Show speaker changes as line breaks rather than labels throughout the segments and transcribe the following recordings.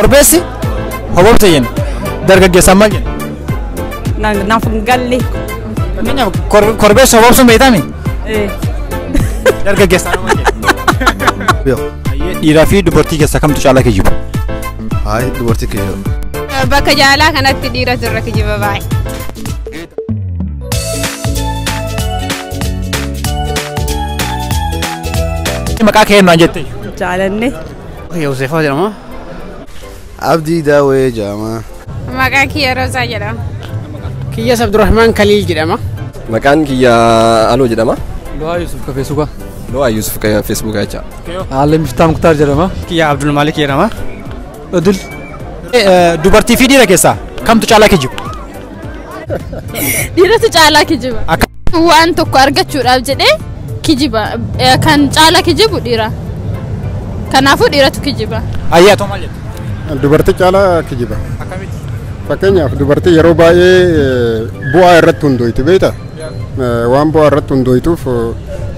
Korbeessi hobobse jenna. Dargaggeessaan maal jenna?
Naaf hin galle.
Fakkeenyaaf korbeessi hobobsuun beektaami? Dargaggeessaan maal jenna? Dhiiraa fi dubartii keessaa kamtu caalaa kijiba?
Hayi, dubartii kijiba.
Bakka jaalalaa kanatti dhiiratu irra kijiba baay'ee.
Maqaa kee eenyuun jettee?
Jaalanne.
Yoosefaa jedhama.
Abdii Daawwee jedhama.
Maqaan kiyya Roozaa jedhama.
Kiyyas Abdurrahman Kaliil jedhama.
Maqaan kiyya Aloo jedhama.
Lo'aa Yusuf ka Feesbuukaa.
Lo'aa Yusuf ka Feesbuukaa jecha.
Haalli Miftaa Muktaar jedhama.
Kiyya Abdul Malik jedhama.
Odil.
Dubartii fi dhiira keessaa kamtu caalaa kijiba?
Dhiiratu caalaa kijiba. Waan tokko argachuudhaaf jedhee kijiba. Kan caalaa kijibu dhiira. Kanaafuu dhiiratu kijiba.
Ayyaa too maal jetta?
Dubartii caalaa kijiba. Akkamitti? Fakkeenyaaf dubartii yeroo baay'ee bu'aa irratti hundooyti beektaa? Waan bu'aa irratti hundooytuuf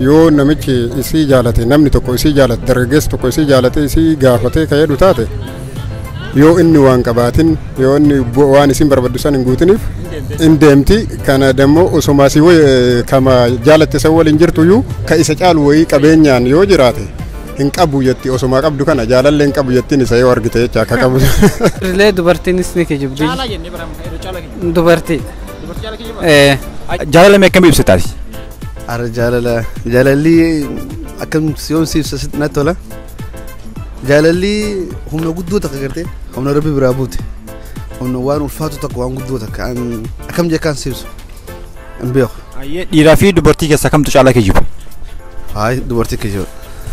yoo namichi isii jaalate, namni tokko isii jaalate, dargaggeessi tokko isii jaalate, isii gaafatee ka jedhu taate, yoo inni waan qabaatin, yoo inni waan isin barbaaddu san hin guutiniif hin deemti. Kana dammoo osuma asii kama jaalatte san waliin jirtuyyuu ka isa caalu wayii qabeenyaan yoo jiraate hin qabu jetti, osuma qabdu kana jaalallee hin qabu jettiin isa yoo argite jecha akka qabu.
Illee dubartiinis ni kijibdi.
Caalaa jennee bara caalaa kijiba.
Dubartii.
Dubartii caalaa kijiba? Jaalala mee akkam ibsitaati?
Ara jaalala jaalalli akkam yoom si ibsa natti tola. Jaalalli humna guddoo takka gartee humna rabbi biraa buute. Humna waan ulfaatu takka, waan guddoo takka akkam jekkaan si ibsu hin beeku.
Dhiiraa fi dubartii keessaa kamtu caalaa kijiba?
Hayi, dubartii kijiba.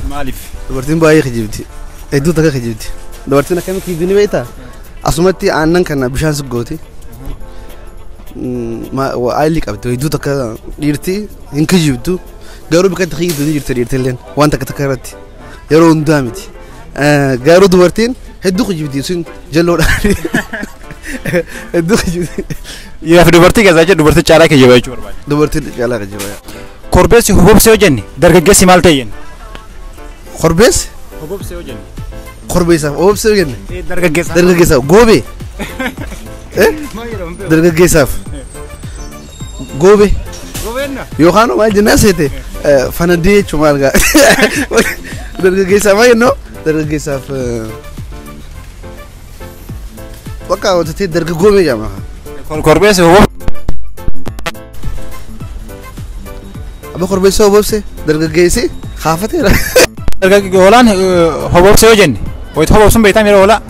Maaliif?
Dubartiin baay'ee kijibdi. Hedduu takka kijibdi. Dubartiin akkamitti kijibdi ni beektaa? Asumatti aannan kana bishaan si gooti. Haalli qabdi hedduu takka dhiirti hin kijibdu. Garuu bakka itti kijibdu ni jirti dhiirti illeen waan takka takka irratti. Yeroo hundaa miti. Garuu dubartiin hedduu kijibdi sun jalloodhaan. Hedduu kijibdi.
Dhiiraa fi dubartii keessaa jechuun dubartii caalaa kijiba jechuu barbaada.
Dubartiin caalaa kijiba.
Korbeessi hobobse yoo jenne dargaggeessi maal ta'e jenne?
Korbeessi?
Hobobse yoo jenne.
Korbeessaaf hobobse yoo jenne?
Dargaggeessaaf.
Dargaggeessaaf goobee. Dargaggeessaaf. Goobee.
Goobeenna?
Yookaan maal jennaan seete fanadee jechuun maal gaa. Dargaggeessaaf maal jennoo? Dargaggeessaaf bakka hojjetee dargaggoomee jedhama.
Korbeessi hobobse.
Abba korbeessa hobobse dargaggeessi kaafateera.
Hoolaan hobobse yoo jenne wayita hobobsuun beektaa yeroo hoolaa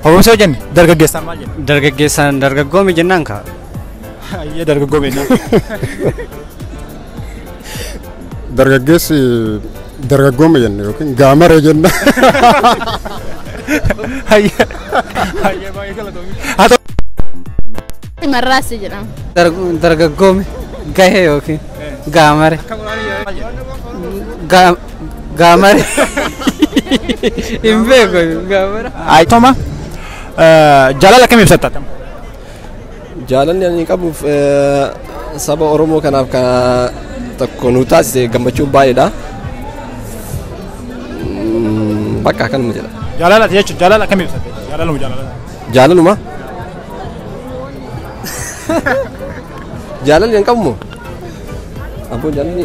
hobobse yoo jenne dargaggeessaan maal jenna?
Dargaggeessaan dargaggoome jennaan kaa.
Ayyee, dargaggoome jennaan.
Dargaggeessi dargaggoome jenna yookiin gaamare jenna.
Ayyee ayyee, baay'ee galatoomi. Haa ta'u.
Marraassi jedhama.
Dargaggoome gahee yookiin gaamare. Gaamare. Hin beeku gaamare.
Ayi Toma, jaalala akkam ibsatta?
Jaalalli ani qabuuf saba Oromoo kanaaf kan tokko nu taasise gammachuun baay'eedha. Bakka akkanuma jedha.
Jaalala jechuun jaalala akkam ibsatta? Jaalaluma jaalala.
Jaalaluma? Jaalalli hin qabu moo? Abboon jaalalli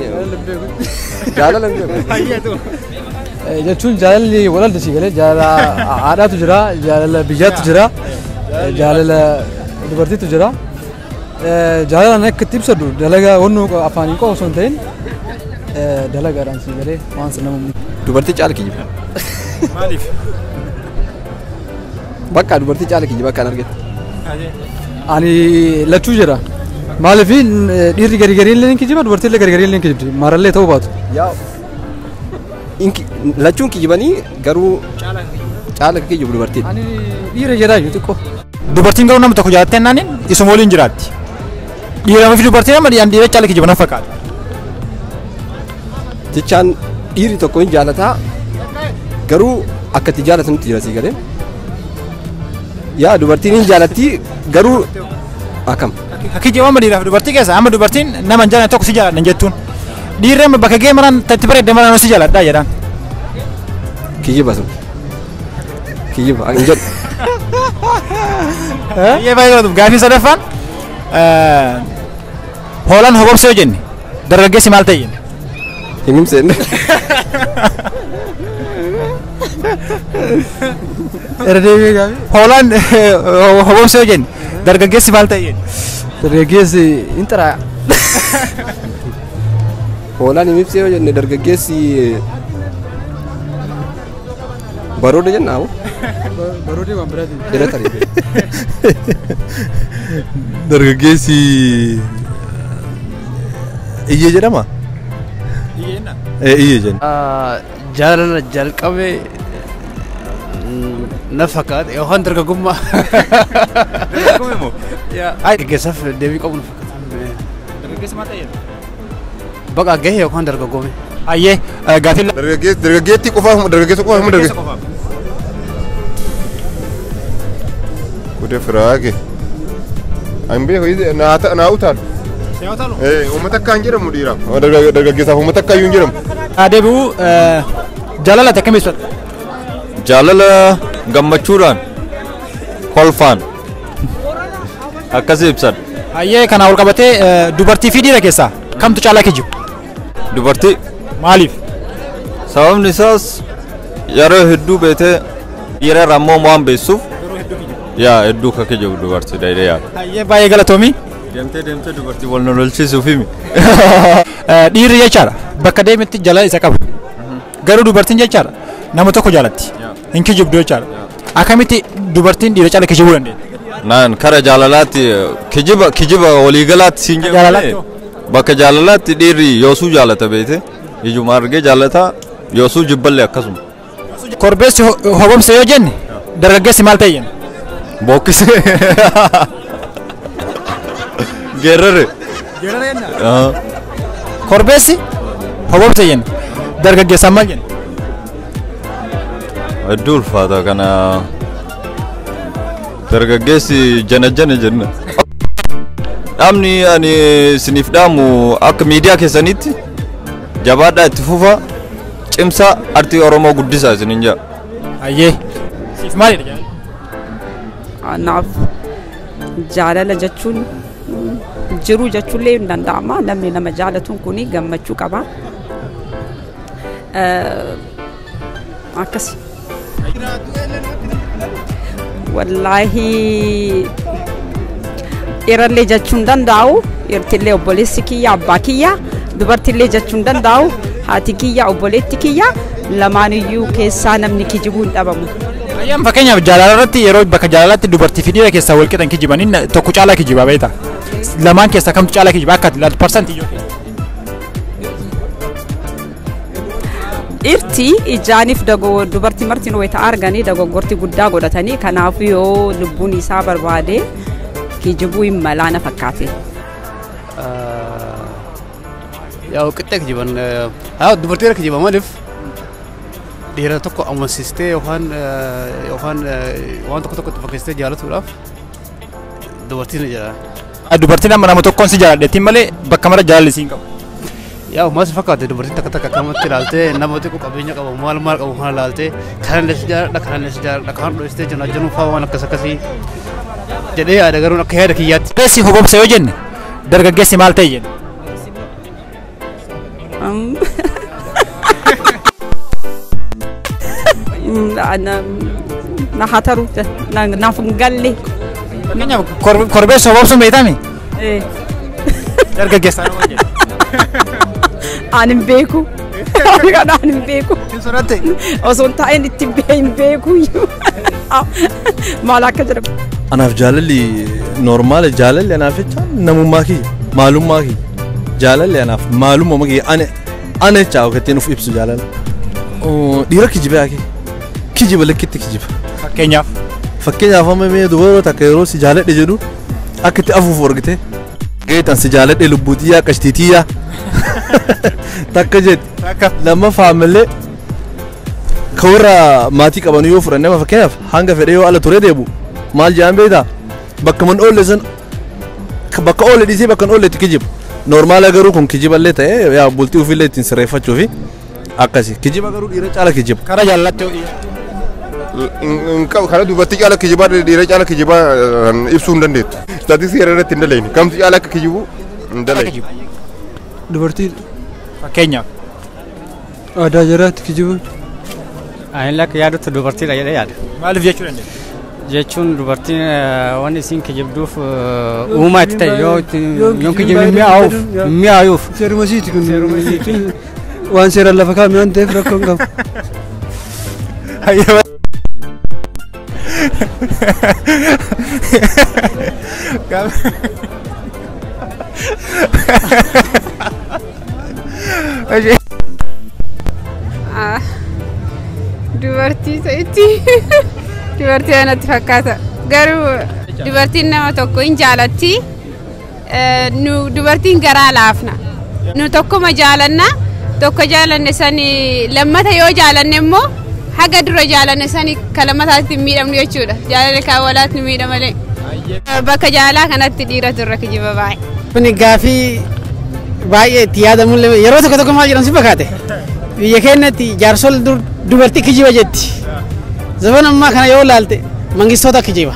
jaalala hin beeku.
Jechuun jaalalli wal si galee jaalala haadhaatu jira, jaalala biyyaatu jira, jaalala dubartiitu jira. Jaalala akka itti ibsadhu dalagaa wannu afaaniin qofa osoo hin ta'in dalagaadhaan si galee waan nama.
Dubartii caala kijiba.
Maaliif?
Bakka dubartii caala kijiba akkaan argette.
Ani lachuu jira. Maaliif dhiirri gari garii illee ni kijiba, dubartiin illee gari garii illee ni kijibdi. Maarallee ta'uu baatu.
Yaa lachuun kijibanii garuu caala kijibu dubartiin.
Ani dhiira jedhaa jiru xiqqoo.
Dubartiin garuu nama tokko jaalattee naaniin isuma waliin jiraatti. Dhiiraa fi dubartiin amma dhiira caala kijiba na fakkaata.
Jechaan dhiirri tokko hin jaalataa garuu akka itti jaalatanutti jira sii galee. Yaa dubartiin hin jaalatti garuu akkam.
Kijiba amma dhiiraa fi dubartii keessa amma dubartiin nama hin jaalanne tokko si jaaladha jettuun. Dhiirri amma bakka gahee maraan itti bareedde maraan si jaaladha jedhaan.
Kijiba sun. Kijiba hin jedhu.
Baay'ee baay'ee gaafii sadaffaan hoolaan hobobsee yoo jenne dargaggeessi maal ta'e jenne?
Himimseen.
Irra deebi'ee gaafii.
Hoolaan hobobsee yoo jenne dargaggeessi maal ta'e jenne?
Dargaggeessi hin xiraa'a.
Hoolaan himimsee yoo jenne dargaggeessi barooda jennaa moo?
Baroodee waan biraati.
Jala tarii.
Dargaggeessi iyyee jedhama? Iyyee jenna.
Jaalala jalqabe na fakkaata yookaan dargaggummaa.
Dargaggummaa moo?
Dargaggeessaaf deebii qabu na fakkaata.
Dargaggeessi maal ta'e?
Baqa gahe yookaan dargaggoome.
Ayyee gaafii.
Dargaggeetti qofaaf dargaggeessa qofaaf moo dargaggeessa? Kude firaage. An beeku naa utaalu. Uummata akka hin jedhamu dhiiraaf. Dargaggeessaaf uummata akka iyyuu hin jedhamu.
Adeebi'uu jaalala akkam ibsata?
Jaalala gammachuudhaan kolfaan akkasii ibsan.
Ayyee kanaa ol qabatee dubartii fi dhiira keessaa kamtu caalaa kijibu?
Dubartii.
Maaliif?
Sababni isaas yeroo hedduu beetee dhiira irraa immoo waan beessuuf yaa hedduu akka kijibu dubartii dheedhee yaada.
Ayyee baay'ee galatoomi.
Deemtee deemtee dubartii wal lolchiisuuf himi.
Dhiirri jechaadha bakka deemetti jaalala isa qaba. Garuu dubartiin jechaadha nama tokko jaalatti. Hin kijibdu jechaadha. Akkamitti dubartiin dhiira caala kijibuu dandeetti?
Naan kara jaalalaatti kijiba kijiba waliigalaatti siin jedhu bakka jaalalaatti dhiirri yoosuu jaalata beete ijuma argee jaalata yoosuu jibballee akkasuma.
Korbeessi hobomse yoo jenne dargaggeessi maal ta'e jenna?
Bookkisee. Geerrare.
Geerrare jenna? Korbeessi hobomse jenna dargaggeessaan maal jenna?
Hedduu ulfaata kana dargaggeessi jana jana jenna. Dhaamni ani isiniif dhaamu akka miidiyaa keessanitti jabaadhaa itti fufa cimsa artii Oromoo guddisaa isiniin jedha.
Ayyee. Siif maalidha jaalala?
Anaaf jaalala jechuun jiruu jechuullee hin danda'ama. Namni nama jaalatuun kuni gammachuu qaba. Akkasi. Wallaahi dhiirallee jechuun danda'u, dhiirtillee obboleessi kiyya, abbaa kiyya, dubartillee jechuun danda'u, haati kiyya, obboleetti kiyya, lamaaniyyuu keessaa namni kijibuu hin dhabamu.
Ayyaan fakkeenyaaf jaalala irratti yeroo bakka jaalalaatti dubartii fi dhiira keessaa wal qixan kijibanii tokko caalaa kijibaa beektaa? Lamaan keessaa kamtu caalaa kijibaa akka ati parsantii yoo ta'e?
Dhiirti ijaaniif dubartii martiin wayita arganii dogoggortii guddaa godhatanii kanaafuu yoo lubbuun isaa barbaade kijibuu hin malaana fakkaate.
Yaa qixxee kijiban haa dubartii irra kijiba maaliif dhiira tokko amansiistee yookaan yookaan waan tokko tokko itti fakkeessitee jaalatuudhaaf dubartiin jira.
Dubartiin amma nama tokkoon si jaaladheettiin malee bakka mara jaalalli siin qabu.
Yaa maal si fakkaate dubartiin takka takka akkamatti ilaaltee nama xiqqoo qabeenya qabu maal maal qabu kana ilaaltee kanallee si jaaladha kanallee si jaaladha kan dho'istee jira jenuu fa'aa waan akkas akkasii jedhee yaada garuu akka yaada kiyyaatti.
Dargaggeessi hobomse yoo jenne dargaggeessi maal ta'e jenna?
Na haa taru naaf hin galle.
Fakkeenyaaf korbeessi hobomsuun beektami? Dargaggeessa nama jenna.
Ani hin beeku. Kana ani hin beeku. Osoo hin taa'in itti hin beeku. Maal akka jedhamu.
Anaaf jaalalli normaala jaalalli anaaf jecha namummaa kiyya maalummaa kiyya jaalalli anaaf maalummaa kiyya ana ana jecha akka uf ibsu jaalala. Dhiira kijibaa kee kijiba lakkitti kijiba.
Fakkeenyaaf.
Fakkeenyaaf amma mee dubaroo takka yeroo si jaaladhe jedhu akka itti afuufu argite. Geetan si jaaladhe lubbuutiyyaa qashtiitiyyaa. Takka jetti. Lammaffaa ammallee ka warra maatii qaban yoo fudhanne amma fakkeenyaaf hanga fedhe yoo ala ture deebu maal jedhan beektaa bakka man oolle san bakka oolle dhiisee bakka hin oolletti kijiba. Normaala garuu kun kijiballee ta'e yaa bultii ofiillee ittiin sirreeffachuu fi akkasi kijiba garuu dhiira caala kijiba.
Karaa jaalalaatti yoo dhiira.
Kana dubartii caala kijibaa dhiira caala kijibaa ibsuu hin dandeettu. Istaatiksii irratti hin dalayne. Kamtu caala akka kijibu hin dalayne.
Dubartii.
Fakkeenyaaf.
Aadaa jaraatti kijibuun.
Ani akka yaadutti dubartiidha jedhee yaada.
Maaliif jechuu dandeessa?
Jechuun dubartiin waan isin kijibduuf uumaa itti ta'e yoo yoo kijibni mi'aawuuf mi'aayuuf.
Seeruma isiiti kun waan seeraan lafa kaa'ame waan ta'eef rakkoo hin qabu.
Dubartii ta'etti dubartii natti fakkaata. Garuu dubartiin nama tokko hin jaalatti. Nu dubartiin garaa laafna. Nu tokkuma jaalanna. Tokko jaalanne sani lammata yoo jaalanne immoo haga dura jaalanne sani kan lammataatti hin miidhamnu jechuudha. Jaalala kan walaatti nu miidha malee. Bakka jaalaa kanatti dhiiratu irra kijiba baay'ee.
Kuni gaafii baay'ee itti yaadamullee yeroo tokko tokko maal jedhamu si fakkaate. Biyya keenyatti jaarsol dubartii kijiba jetti. Zaman ammaa kana yoo ilaalte mangistoota kijiba.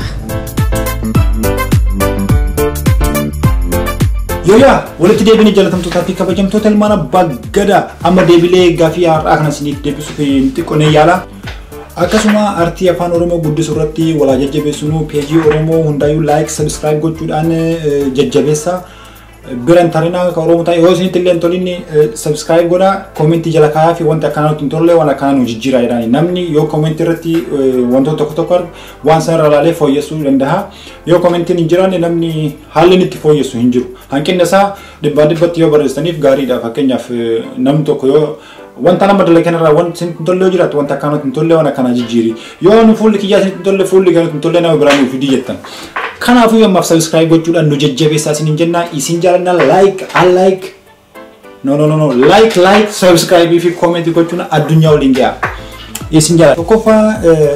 Yooyaa walitti deebinee jaalatamtootaa fi kabajamtoota ilmaan abbaa gadaa amma deebilee gaafii har'aa kana isiniif deebisuuf xiqqoonee yaala. Akkasuma artii afaan Oromoo guddisuu irratti walaa jajjabeessinuu peejii Oromoo hundaayyuu laayik sabiskiraayib gochuudhaan jajjabeessa. Biran tarinaa ka Oromoo ta'e yoo isinitti illee hin tolinni sabiskiraayib godhaa koomentii jala kaayaa fi wanta akkanaa nutti hin tolle waan akkanaa nu jijjiiraa jedhani. Namni yoo koomentii irratti wantoota tokko tokko argu waan sana irra ilaalee fooyyessuu danda'a. Yoo koomentiin hin jiraanne namni haalli inni itti fooyyessu hin jiru. Hanqinni isaa dhibbaan dhibbatti yoo barreessaniif gaariidha. Fakkeenyaaf namni tokko yoo wanta nama dalagan irraa wanti isinitti hin tolle yoo jiraatu wanta akkanaa nutti hin tolle waan akkanaa jijjiiri. Yoo nu fuulli kiyyaa isinitti hin tolle fuulli kee nutti hin tolle nama biraa nuuf fidii jettan. Kanaafuu ammaaf subscribe gochuudhaan nu jajjabeessaa isiniin jenna. Isin jaallanna like, unlike, no no no no, like, like, subscribe fi comment gochuun addunyaa waliin ga'a. Isin jaalladha. Tokkoffaa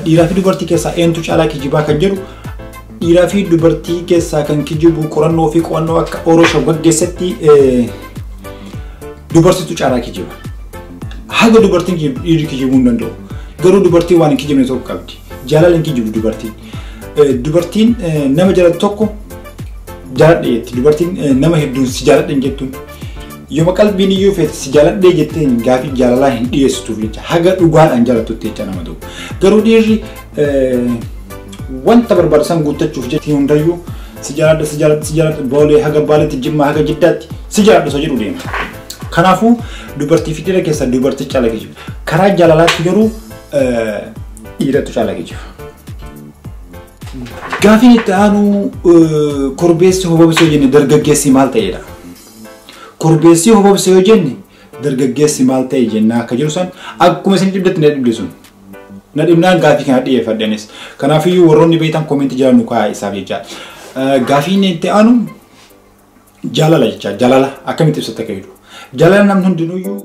dhiiraa fi dubartii keessaa eenyutu caalaa kijibaa kan jedhu dhiiraa fi dubartii keessaa kan kijibu qorannoo fi qo'annoo akka Orosho gaggeessetti dubartiitu caalaa kijiba. Haga dubartiin dhiirri kijibuu hin danda'u. Garuu dubartiin waan hin kijibne tokko qabdi. Jaalala hin kijibdu dubartiin. Dubartiin nama jaallattu tokko jaaladhe jetti. Dubartiin nama hedduun si jaaladhe hin jettuun. Yooma qalbiin iyyuu feete si jaaladhe jettee gaafii jaalalaa hin dhiyeessituuf jecha haga dhugaadhaan jaallattutti jecha nama tokko. Garuu dhiirri wanta barbaachisan guuttachuuf jecha hundayyuu si jaaladhe si jaaladhe si jaaladhe boolee haga baaleetti jimmaa haga jiddaatti si jaaladhe osoo jedhu deema. Kanaafuu dubartii fi dhiira keessaa dubartii caala kijiba. Karaa jaalalaatti garuu dhiiratu caala kijiba. Gaafiin itti aanu korbeessi hobobsee yoo jenne dargaggeessi maal ta'edha? Korbeessi hobobsee yoo jenne dargaggeessi maal ta'e jennaa akka jiru san akkuma isin dhibdetti na dhibde sun. Na dhibnaan gaafii kana dhiyeeffadhanis. Kanaafiyyuu warroonni beektan koomentii jala nu kaa'aa isaaf jecha. Gaafiin itti aanu jaalala jecha. Jaalala akkamitti ibsatta akka jedhu. Jaalala namni hundinuyyuu